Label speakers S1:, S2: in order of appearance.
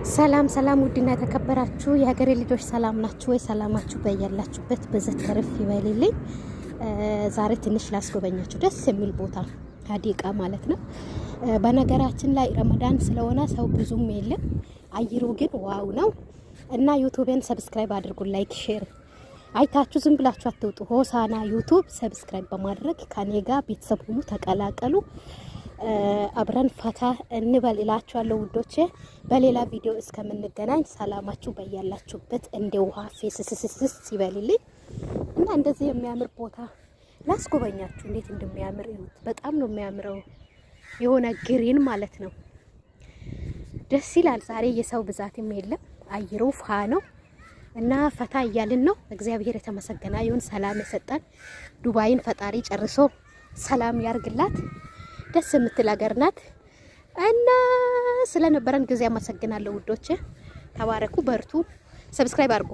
S1: ሰላም ሰላም፣ ውድና የተከበራችሁ የሀገሬ ልጆች ሰላም ናችሁ ወይ? ሰላማችሁ በያላችሁበት ብዝት ትርፍ ይበልልኝ። ዛሬ ትንሽ ላስጎበኛችሁ ደስ የሚል ቦታ حديقة ማለት ነው። በነገራችን ላይ ረመዳን ስለሆነ ሰው ብዙም የለም፣ አየሩ ግን wow ነው እና ዩቱቤን subscribe አድርጉ፣ like፣ share አይታችሁ ዝም ብላችሁ አትውጡ። ሆሳና ዩቱብ subscribe በማድረግ ከኔ ጋር ቤተሰብ ሁሉ ተቀላቀሉ። አብረን ፈታ እንበል እላችኋለሁ ውዶቼ። በሌላ ቪዲዮ እስከምንገናኝ ሰላማችሁ በያላችሁበት እንደ ውሃ ፌስስስስ ይበልልኝ እና እንደዚህ የሚያምር ቦታ ላስጎበኛችሁ፣ እንዴት እንደሚያምር እዩት። በጣም ነው የሚያምረው፣ የሆነ green ማለት ነው። ደስ ይላል። ዛሬ የሰው ብዛትም የለም፣ አየሩ ፋ ነው እና ፈታ እያልን ነው። እግዚአብሔር የተመሰገነ ይሁን፣ ሰላም የሰጠን ዱባይን ፈጣሪ ጨርሶ ሰላም ያርግላት። ደስ የምትል ሀገር ናት እና ስለነበረን ጊዜ አመሰግናለሁ ውዶቼ። ተባረኩ፣ በርቱ፣ subscribe አድርጉ።